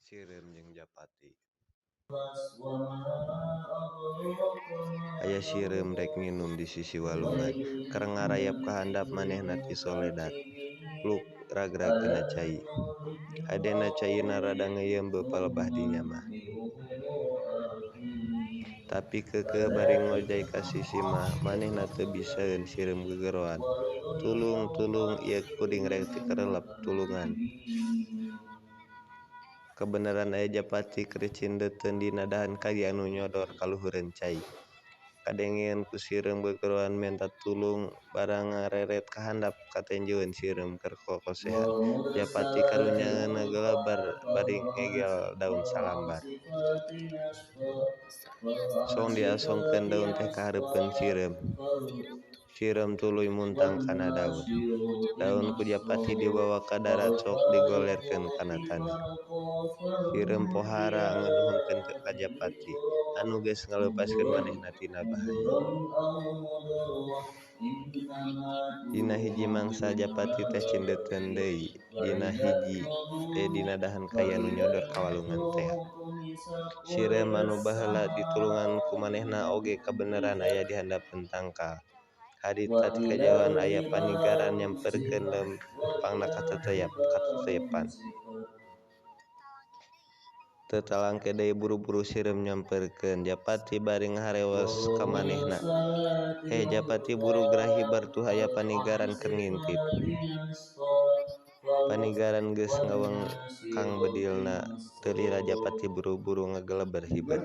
Sireum jeung Japati. Aya sireum rek nginum di sisi walungan, keur ngarayap ka handap manehna tisoledat. Pluk ragrag kana cai. Hadena caina rada ngeuyeum palebah dinya mah. Tapi keukeuh bari ngojay ka sisi mah manehna teu bisaeun sireum gegeroan "Tulung tulung ieu kuring rek tikerelep tulungan." Kabeneran aya Japati keur cindeuteun dina dahan kai anu nyodor ka luhureun cai. Kadengeeun ku sireum gegeroan menta tulung barang ngareret ka handap katenjoeun sireum keur kokosehan. Japati karunyaeun ngageleber bari ngegel daun salambar. Song diasongkeun daun teh ka hareupeun sireum. Sireum tuluy muntang kana daun. Daun ku Japati dibawa ka darat sok digolerkeun kana taneuh. Sireum pohara nganuhunkeun ka Japati anu geus ngaleupaskeun manehna tina bahaya. Dina hiji mangsa Japati teh cindeuteun deui dina dahan kai anu nyodor ka walungan tea. Sireum anu baheula ditulungan ku manehna oge kabeneran aya di handapeun tangkal. Harita ti kajaohan aya panigaran nyamperkeun lempangna ka tetepan. Teu talangke deui buru-buru sireum nyamperkeun Japati bari ngaharewos ka manehna. "Heh Japati buru geura hiber tuh aya panigaran keur ngintip." Panigaran geus ngawengkang bedilna. Teu lila Japati buru-buru ngageleber hiber.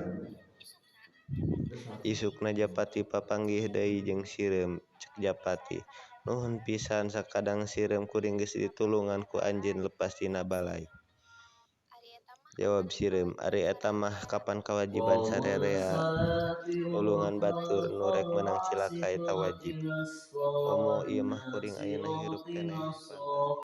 Isukna Japati papanggih deui jeung sireum. Cek Japati, "Nuhun pisan sakadang sireum kuring geus ditulungan ku anjeun lepas tina balai." Jawab sireum, "Ari eta mah kapan kawajiban sarerea nulungan batur nu rek meunang cilaka eta wajib. Komo ieu mah kuring ayeuna hirup keneh lantaran.